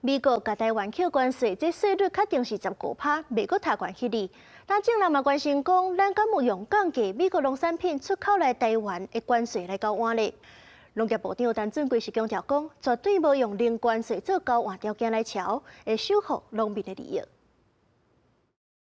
美國共台灣課關稅，這稅率確定是15趴，袂閣提懸去哩。但眾人嘛關心講，咱敢有用降低美國農產品出口來台灣的關稅來交換咧？農業部長陳俊貴是強調講，絕對無用零關稅做交換條件來喬，會守護農民的利益。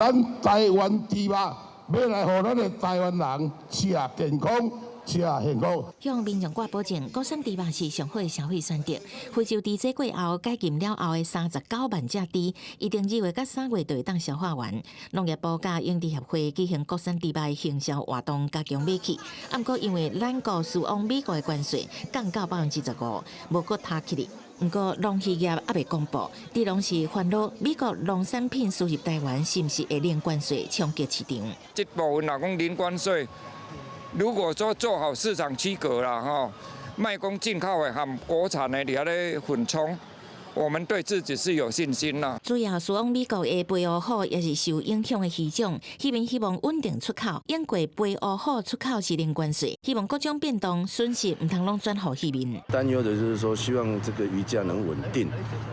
咱台灣豬肉欲來予咱的台灣人食健康，食幸福。向民眾掛保證，國產豬肉是上好的消費選擇。非洲豬這過後解禁了後的39萬隻豬，預定2月佮3月就會當消化完。農業部佮養豬協會舉行國產豬肉的行銷活動，加強買氣。毋過因為咱國輸往美國的關稅降到15%，無閣提起哩。毋過農漁業猶未公布，豬農是煩惱美國農產品輸入台灣是毋是會零關稅衝擊市場？這部分若講零關稅，如果說做好市場區隔啦，吼，莫講進口的和國產的佇遐咧混充，我們對自己是有信心啦。主要輸往美國的白烏虎也是受影響的魚種，漁民希望穩定出口。英國白烏虎出口是零關稅，希望各種變動損失毋通攏轉予漁民。擔憂的就是說，希望這個魚價能穩定，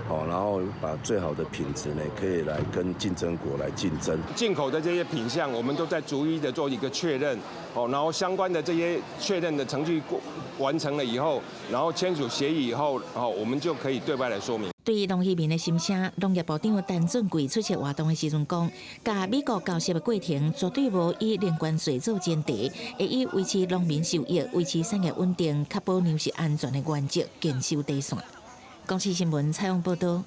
好，然後把最好的品質呢，可以來跟競爭國來競爭。進口的這些品項，我們都在逐一的做一個確認，哦，然後相關的這些確認的程序過完成了以後，然後簽署協議以後，哦，我們就可以對外來說明。對農漁民的心聲，農業部長陳俊貴出席活動的時陣講，佮美國交涉的過程絕對無以零關稅做前提，會以維持農民收益、維持產業穩定、確保糧食安全的原則，堅守底線。公視新聞採訪報道。